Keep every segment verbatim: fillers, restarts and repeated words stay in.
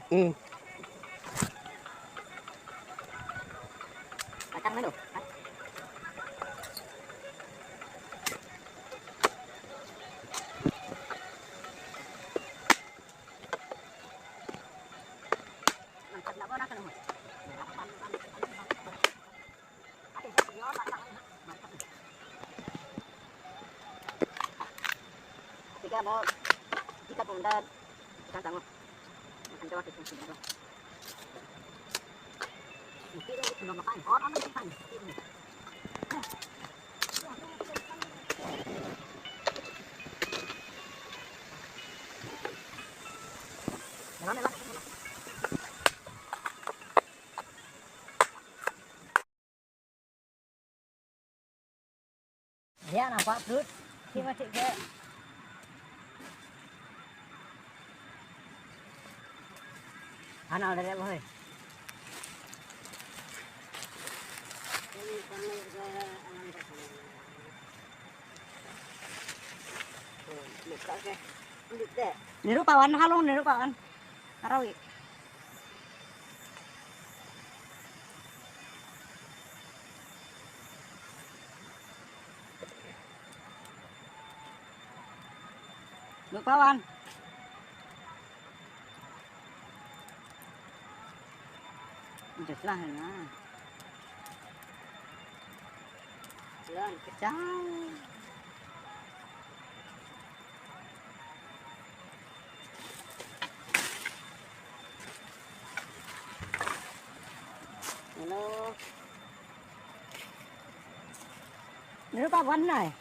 Hmm. Dia nampak perut. Dia masih ke. Anak dari apa, hei? Ni ruh pawan, halong ni ruh pawan. Arawi. Ruh pawan. Just lah na. Lan kecau. Hello. Ni ruh pawan nai.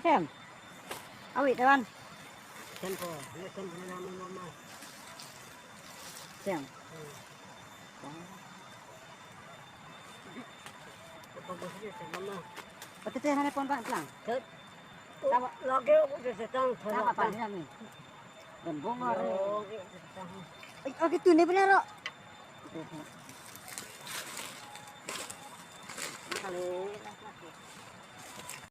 Sem. Awi te wan. Sem ko, ni sem ko na mama. Sem. Pati te hane pon ba tlang. Lagi aku je setang. Apa ni ni? Dan bunga re. Ai, oh gitu ni benar, Rok. Kali.